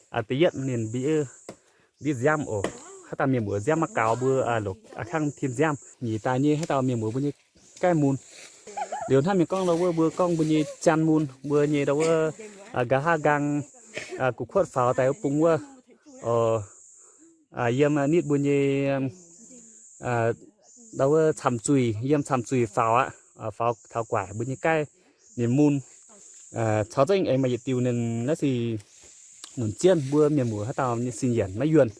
Da'yietv ninh mbiv, mbiv nziaamv oc. Haaix dauh mienh muoz nziaamv maiv gaux mbuo longc a'kangv tim nziaamv. Nyic daaih nyei haaix dauh mienh muoz mbuo nyei gaih mun. Liuz hnangv mienh gorngv ndau wuov mbuo gorngv mbuo nyei janx mun, mbuo nyei ndau wuov nqa'haav nqaang gu'kuotv faaux daaih wuov bung wuov, yiem nitv mbuo nyei ndau wuov camv zuiz, yiem camv zuiz faaux aqv, faaux taux guaaic mbuo nyei gaih ninh mun. Caux zengv aengx maaih yietc diuh ninh naaiv sic nunc jienv mbuo mienh muoz haaix dauh nyei sin yienc maiv yuonh.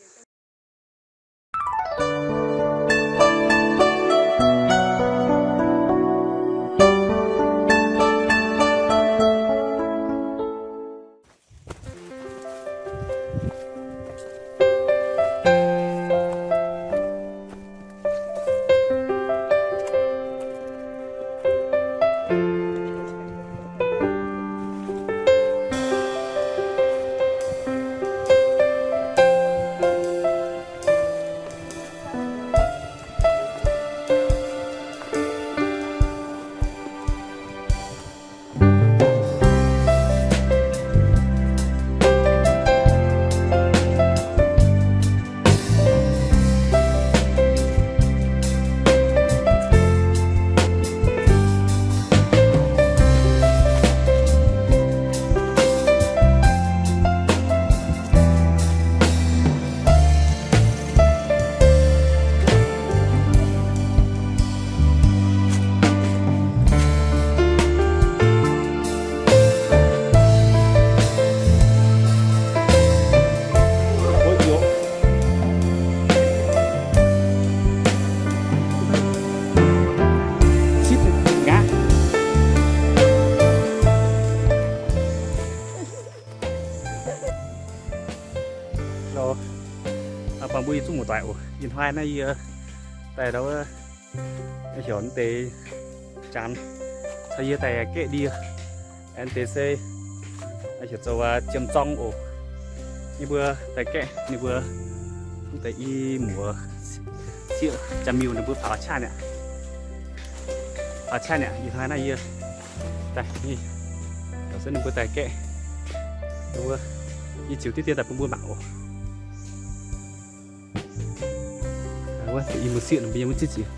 Bangc mbuo yietc zungv muoz-doic oc. Ih hnoi naaiv yie daaih ndau wuov heuc deix janx caux yie daaih gaeqv ndie. Aengx deix se heuc zoux Jiem Zorng oc. Ninh mbuo daaih gaeqv ninh mbuo deix i muoz sieqv jaa-miuh ninh mbuo faaux qaqv niaa. Faaux qaqv niaa, ih hnoi naaiv yie daaih, ninh mbuo daaih gaeqv. Yie ziux diqv dien daaih bun mbuo mangc oc. Wuov deix i muoz sieqv ninh mbuo yiem wuov zieqv zieqc.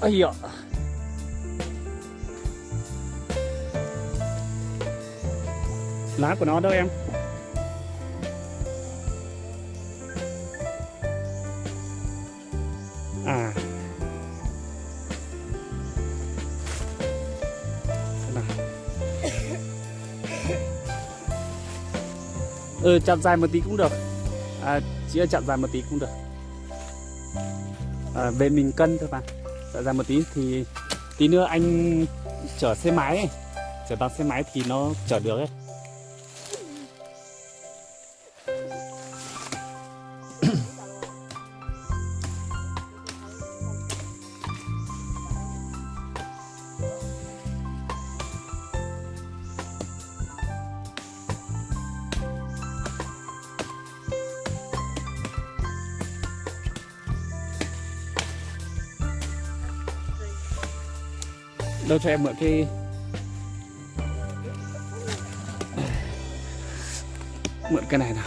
Ây yọ. Lá của nó đâu em? À. Xem nào. Ừ, chặt dài một tí cũng được. À, chị ơi, chặt dài một tí cũng được. À, về mình cân thôi mà. Chặt dài một tí thì tí nữa anh chở xe máy ấy. Chở bằng xe máy thì nó chở được ấy. Đâu cho em mượn cái, mượn cái này nào.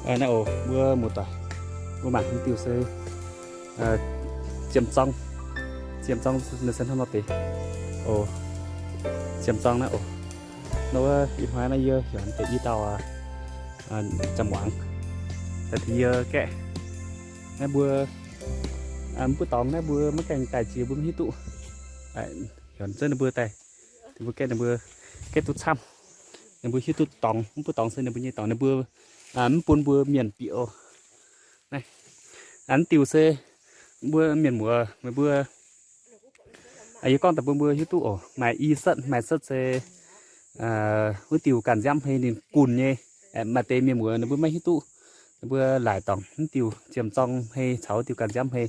Naaiv oc, mbuo muoz-doic, mbuo mangc haaix diuh se Jiem Zorng. Jiem Zorng ninh se hnangv nor deix. Oc, Jiem Zorng naaiv oc. Nor wuov ih hnoi naaiv yie heuc deix i dauh jaa-muangz daaih tengx yie gaeqv. Naaiv mbuo, mbuo dorngx naaiv mbuo maiv gaengh daaih jiex mbuo maiv hiuv duqv. Heuc zunv ninh mbuo daaih, ninh mbuo gaeqv, ninh mbuo gaeqv duqv camv. Ninh mbuo hiuv duqv dorngx, mv baac dorngx se ninh mbuo nyei dorngx, ninh mbuo mv bun mbuo mienh bieqc oc. Naaiv diuh se mbuo mienh muoz meih mbuo, yie gorngv daaih bun mbuo hiuv duqv oc. Maaih i setv, maaih setv se wuov diuh ganh nziaamv hei ninh gunv nyei. Maaih deix mienh muoz ninh mbuo maiv hiuv duqv, ninh mbuo laaic dorngc mv diuh Jiem Zorng hei caux wuov diuh ganh nziaamv hei.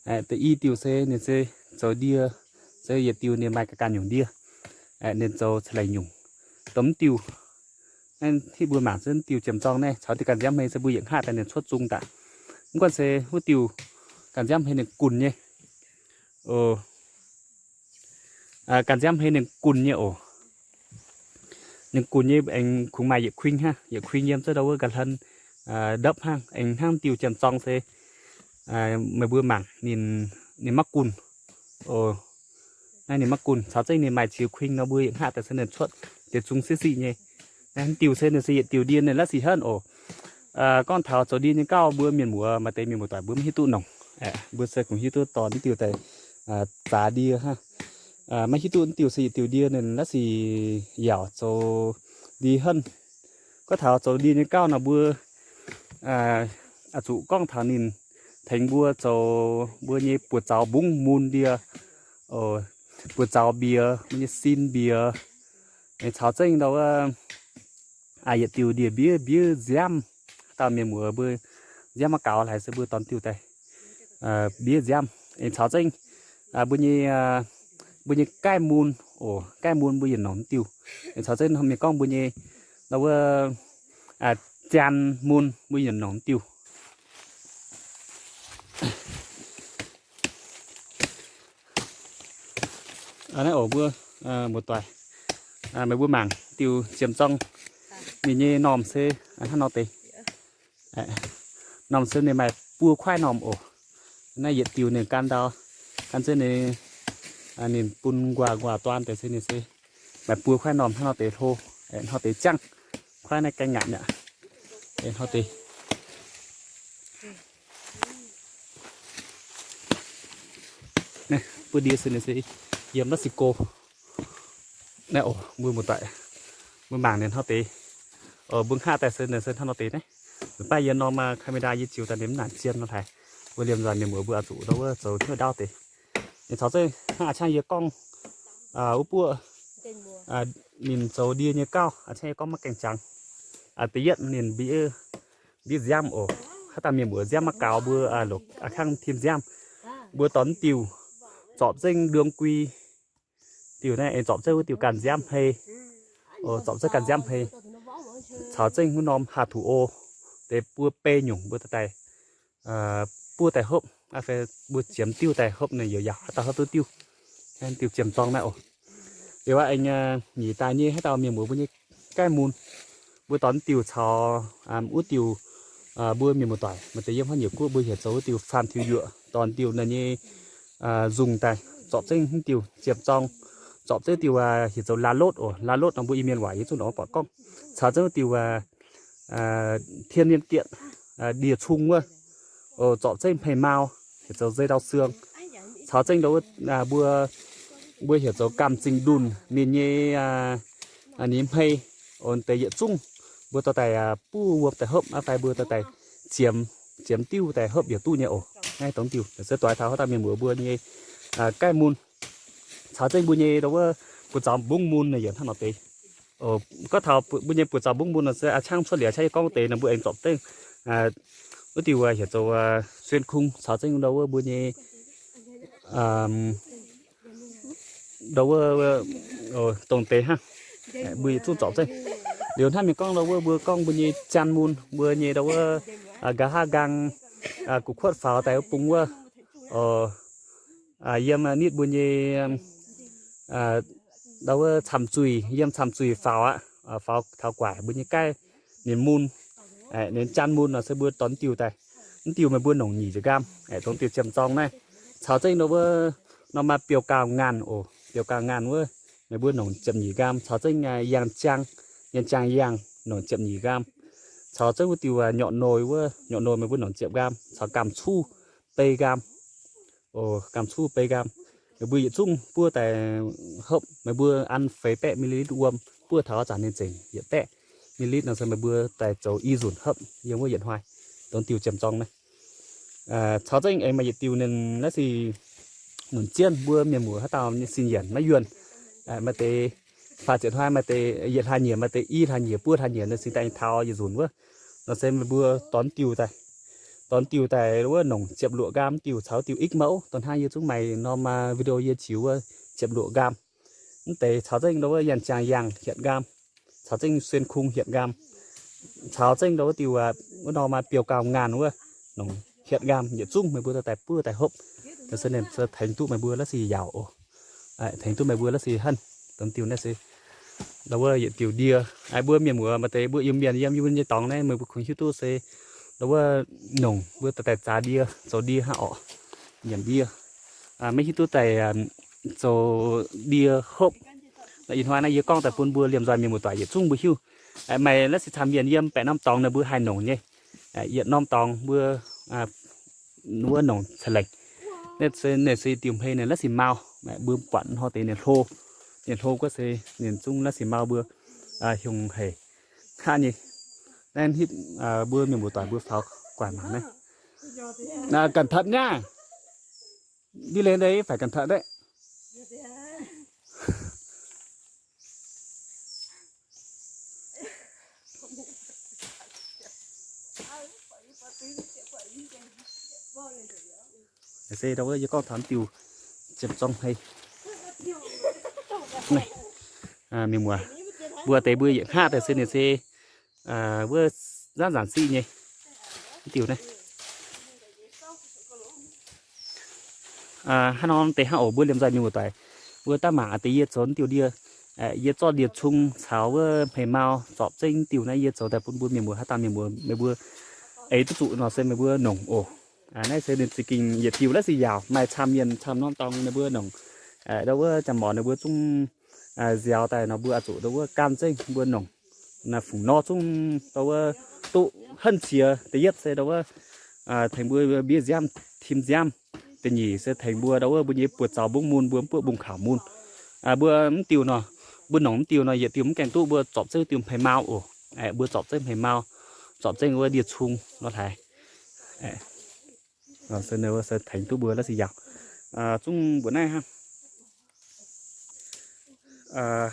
Da'yi diuh se ninh se zoux ndie, se yietc diuh ninh maaih ganh ganh nyungc ndie. Ninh zoux ca'lengc nyungc. Dongh mv diuh, hitv mbuo mangc se mv diuh jiemh zorng naaiv caux diuh ganh nziaamv hmei se mbuo yietc hngaqv daaih ninh cuotv zung daaih. Mv gunv se wuov diuh ganh nziaamv hmei ninh gunh nyei. Ganh nziaamv hmei ninh gunh nyei oc. Ninh gunh nyei aengx kungx maaih yietc kuing hnangv, yietc kuing yiem zengv ndau wuov ga'hlen ndopv hnangv, aengx hnangv diuh jiemh zorng se meih mbuo mangc ninh, ninh maiv gunh. Naaiv ninh maiv gunh, caux zengv ninh maaih ziex kuing nor mbuo yietc hngaqv daaih se ninh cuotv deix zung siqv siqv nyei. Naaiv diuh se ninh se yietc diuh ndie ninh laiv sic henv oc. Gorngv taux zoux ndie nyei gauh mbuo mienh muoz maaih deix mienh muoz-doic mbuo maiv hiuv duqv nongc. Mbuo se kungx hiuv duqv dorh mv diuh daaih zaax ndie hnangv. Maiv hiuv duqv mv diuh se yietc diuh ndie ninh laiv sic yaauc zoux ndie henv. Gorngv taux zoux ndie nyei gauh nor mbuo oix zuqc gorngv taux ninh tengx mbuo zoux mbuo nyei buoz-zaux mbungv mun ndie, buoz-zaux mbiex, mbuo nyei sin mbiex, caux zengv ndau wuov yietc diuh ndie mbiev mbiev nziaamv. Haaix dauh mienh muoz mbuo nziaamv maiv gaux haic se mbuo dorh diuh daaih mbiev nziaamv. Aengx caux zengv mbuo nyei, mbuo nyei gaih mun oc, gaih mun mbuo yietc nongc diuh. Aengx caux zengv mienh gorngv mbuo nyei ndau wuov zian mun mbuo yietc nongc diuh. Naaiv oc mbuo muoz-doic, meih mbuo mangc diuh ziemx zorng ninh nyei normh se hnangv nor deix. Normh se ninh maaih buo kuaaiv normh oc. Naaiv yietc diuh ninh gan ndau, gan zengv ninh, ninh bun nquaah nquaah duaan deix se ninh se maaih buo kuaaiv normh hnangv nor deix hlo, hnangv deix ziangv. Kuaaiv naaiv gaengh ngaanc aqv. Hnangv deix. Naaiv buo ndie se ninh se yiem Mexico. Naaiv oc mbuo muoz-doic, mbuo mangc ninh hnangv deix. Mbuo hngaqv daaih se ninh se hnangv nor deix naaiv. Baav yie norm camera yie ziux daaih ninh mv naanc zien nor haic. Mbuo liemh nzunc mienh muoz mbuo oix zuqc ndau wuov zoux hnyouv ndaauv deix. Ninh caux zengv hnangv a'ciangv yie gorngv wuov buoqv, ninh zoux ndie nyei gauh a'ciangv yie gorngv maiv gaengh jangx. Da'yietv ninh mbiev nziaamv oc. Haaix dauh mienh muoz nziaamv maiv gaux mbuo a'ciangv tim nziaamv. Mbuo dorh diuh zorpc zengv ndorm gui diuh naaiv aengx zorpc zengv wuov diuh ganh nziaamv hei. Zorpc zengv ganh nziaamv hei caux zengv wuov norm haaix tuc o deix buo bei nyungc mbuo daaih buov daaih hopv, fai mbuo ziemx diuh daaih hopv ninh youz yaac haaix dauh hopv duqv diuh. Diuh ziemx zorng naaiv oc. Liuz aengx nyic daaih nyei haaix dauh mienh muoz mbuo nyei gaih mun, mbuo dorh diuh caux wuov diuh, mbuo mienh muoz-doic maaih deix yiem haaix nyungc guoqv mbuo heuc zoux wuov diuh faam tiux yuoqc, dorh diuh naaiv nyei nzungh daaih zorpc zengv diuh ziemx zorng, zorpc zengv diuh heuc zoux laa lotv oc. Laa lotv nor mbuo Iu-Mienh waac yie zungv lorz maiv buatc gorngv. Caux zengv diuh thiên niên kiện, ndie cung wuov, zorpc zengv hmei mau, heuc zoux dây đau xương. Caux zengv mbuo, mbuo heuc zoux gamh zingh ndunh ninh nyei, ninh hmei, deix yietc zungv mbuo dorh daaih buov wuom daaih hopv, fai mbuo dorh daaih ziemx, ziemx diuh daaih hopv yaac duqv nyei oc. Naaiv dongh diuh se doix taux haaix dauh mienh muoz mbuo nyei gaih mun, caux zengv mbuo nyei ndau wuov buoz-zaux mbungv mun yaac hnangv nor deix. Gorngv taux mbuo nyei buoz-zaux mbungv mun nor se a'ciangv cuotv liuz a'ciangv yie gorngv deix nor mbuo aengx zorpc zengv wuov diuh heuc zoux xuyên khung caux zengv ndau wuov mbuo nyei ndau wuov dongh deix hnangv. Mbuo yietc zungv zorpc zengv. Liuz hnangv mienh gorngv ndau wuov mbuo gorngv mbuo nyei zian mun, mbuo nyei ndau wuov nqa'haav nqaang, gu'kuotv faaux daaih wuov bung wuov, yiem nitv mbuo nyei ndau wuov camv zuih, yiem camv zuih faaux aqv, faaux taux guaaic mbuo nyei gaih ninh mun, ninh zian mun nor se mbuo dorh diuh daaih. Mv diuh meih mbuo nongc nyic nziepc nqaam, dongh diuh ziemx zorng naaiv. Caux zengv ndau wuov norm maaih biouv-gaam ngaanh oc, biouv-gaam ngaanh wuov, meih mbuo nongc ziepc nyeic nqaam. Caux zengv yangh jaang, yangh jaang yangh nongc ziepc nyeic nqaam. Caux zengv wuov diuh nyorqc noic wuov, nyorqc noic meih mbuo nongc ziepc nqaam. Caux gaam cuv bei nqaam. Gaam cuv bei nqaam. Meih mbuo yietc zungv buov daaih hopv, meih mbuo an feix baeqv mili-litv wuom, buov taux zanc ninh zengc yietc baeqv mili-litv nor se meih mbuo daaih zoux i nzunc hopv yiem wuov yietc hnoi. Dongh diuh ziemx zorng naaiv. Caux zengv aengx maaih yietc diuh ninh laiv sic nunc jienv mbuo mienh muoz haaix dauh nyei sin yienc maiv yuonh. Maaih deix faah ziepc hnoi, maaih deix yietc hlaax nyieqc, maaih deix i hlaax nyieqc, buo hlaax nyieqc ninh cingx daaih taux yietc nzunc wuov. Nor se meih mbuo dorh diuh daaih. Dorh diuh daaih wuov nongc ziepc luoqc nqaam diuh caux diuh ikv mouv. Dongh hnangv yie zungv maaih norm video yie ziux wuov ziepc luoqc nqaam. Mv deix caux zengv ndau wuov yangh ziangh yangh hietc nqaam, caux zengv sien kung hietc nqaam, caux zengv ndau wuov diuh wuov norm maaih biouv gauh ngaanh wuov nongc hietc nqaam yietc zungv meih mbuo daaih buov daaih hopv. Se ninh se tengx duqv meih mbuo la'sic yaauc oc. Tengx duqv meih mbuo la'sic hanv. Dongh diuh naaiv se ndau wuov yietc diuh ndie. Mbuo mienh muoz maaih deix mbuo Iu-Mienh yiem Iu-Mienh nyei dorngx naaiv meih mbuo kungx hiuv duqv se ndau wuov nongc mbuo daaih daaih zaax ndie zoux ndie hnangv orqc. Nyiemc ndie, maiv hiuv duqv daaih zoux ndie hopv. Ih hnoi naaiv yie gorngv daaih bun mbuo liemh nzoih mienh muoz-doic yietc zungv mbuo hiuv. Maaih la'sic camv mienh yiem baeqc norm dorngx naaiv mbuo haih nongc nyei. Yietc norm dorngx mbuo wuov nongc ca'lengc. Naaiv se, naaiv se diuh hmei ninh la'sic mau, mbuo buatc hnoi deix ninh hlo. Ninh hlo guov se ninh zungv la'sic mau mbuo hiungh hec hnangv nyei. Naaiv hitv mbuo mienh muoz-doic mbuo faaux guaax mangc naaiv. Cẩn thận nhá. Đi lên đây phải cẩn thận đấy. Se ndau wuov yie gorngv taux diuh ziepc zorng hmei. Mienh muoz, mbuo deix mbuo yietc hnangv daaih se ninh se wuov nzaanv nzaanc siqv nyei diuh naaiv. Hnangv nor deix hnangv oc mbuo liemh nzoih mienh muoz-doic, mbuo daav mangc deix yie zoux diuh ndie. Yie zorqv ndie-cung caux wuov hmei mau zorpc zengv diuh naaiv yie zoux daaih bun mbuo mienh muoz haaix dauh mienh muoz meih mbuo eix duqv zuqc nor se meih mbuo nongc oc. Naaiv se ninh za'gengh yietc diuh la'sic yaauc, maaih camv mienh camv norm dorngx ninh mbuo nongc. Ndau wuov jangx-morc ninh mbuo zungv nziaaux daaih nor mbuo oix zuqc ndau wuov gan zengv mbuo nongc. Naaiv fungc nor zungv ndau wuov duqv henv qiex. Da'yietv se ndau wuov tengx mbuo mbiev nziaamv, tim nziaamv. Da'nyeic se tengx mbuo ndau wuov mbuo nyei buoz-zaux mbungv mun, mbuo mv buoqv mbungv kaux mun. Mbuo mv diuh nor, mbuo nongc mv diuh nor yietc diuh mv gaengh duqv, mbuo zorpc zengv diuh hmei mau oc. Mbuo zorpc zengv hmei mau, zorpc zengv wuov ndie-cung nor hlaaix. Se tengx duqv mbuo la'sic yaauc. Zungv mbuoqc naaiv hnangv.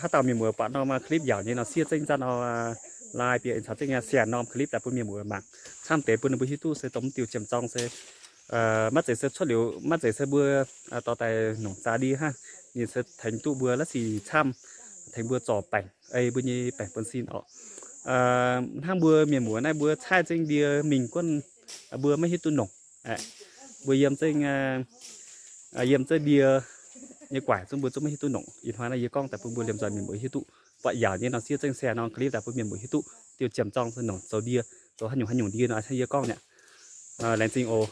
Haaix dauh mienh muoz buatc norm clip yaauc nyei nor siev zengv zanv nor like bieqc caux zengv share norm clip daaih bun mienh muoz mangc. Camv deix bun ninh mbuo hiuv duqv se dongh mv diuh ziemx zorng se maiv zeiz se cuotv liuz, maiv zeiz se mbuo dorh daaih nongc zaax ndie hnangv. Ninh se tengx duqv mbuo la'sic camv, tengx mbuo zorc baengc, ei mbuo nyei baengc bun sin orqc. Hnangv mbuo mienh muoz naaiv mbuo caaiv zengv ndie mingh guonv, mbuo maiv hiuv duqv nongc. Mbuo yiem zengv, yiem zengv ndie nyei guaaic zungv mbuo zungv maiv hiuv duqv nongc. Ih hnoi naaiv yie gorngv daaih bun mbuo liemh nzoih mienh muoz hiuv duqv, buatc yaauc nyei nor siev zengv share norm clip daaih bun mienh muoz hiuv duqv diuh ziemx zorng se nongc zoux ndie, zoux haaix nyungc haaix nyungc ndie nor yie gorngv mi'aqv. Laengz zingh oc.